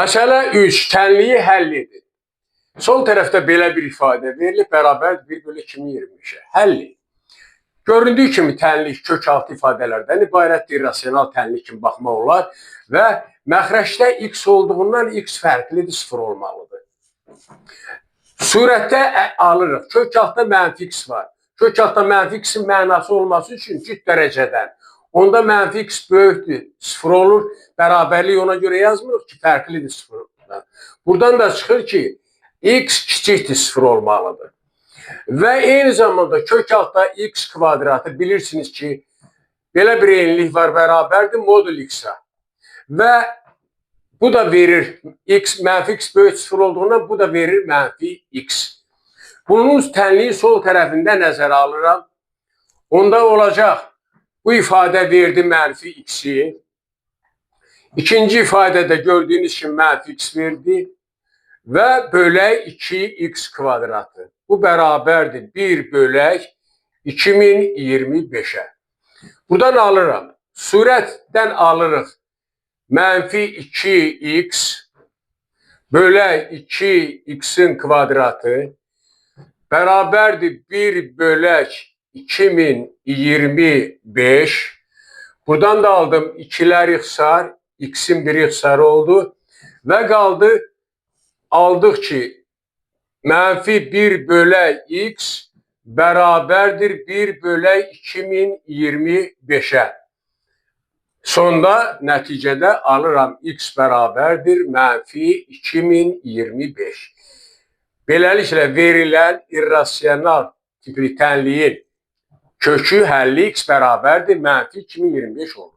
Məsələ 3. Tənliyi həll edin. Sol tərəfdə belə bir ifadə verilib, bərabər 1 bölü 2025-ə. Həlli. Göründüyü kimi tənlik kök altı ifadələrdən ibarətdir. İrrasional tənlik kimi baxmaq olar və məxrəcdə x olduğundan x fərqlidir, 0 olmalıdır. Surətdə alırıq. Kök altda mənfi x var. Kök altda mənfi x-in mənası olması üçün cüt dərəcədən. Onda mənfi x böyükdür, 0 olur. Bərabərlik ona görə yazmırıq ki, fərqlidir 0-dan. Buradan da çıxır ki, x kiçikdir 0 olmalıdır. Və eyni zamanda kök altda x kvadratı bilirsiniz ki, belə bir eynilik var, bərabərdir modul x-a. Və bu da verir x, mənfi x böyük 0 olduğundan bu da verir mənfi x. Bunun tənliyi sol tərəfində nəzərə alıram. Onda olacaq bu ifadə verdi mənfi x-i. İkinci ifadədə gördüyünüz kimi mənfi x verdi və bölək 2x kvadratı. Bu bərabərdir 1 bölək 2025-ə. Buradan alıram. Surətdən alırıq. Mənfi 2x bölək 2x-in kvadratı bərabərdir 1 bölək 2025. Buradan da aldım 2'ler ixsar, x-in biri ixsar oldu və qaldı aldıq ki mənfi 1 bölək x bərabərdir 1 bölək 2025-ə. Sonda nəticədə alıram x bərabərdir mənfi 2025. Beləliklə verilən irrasional tipli tənliyin kökü həlli x bərabərdir mənfi 2025 olur.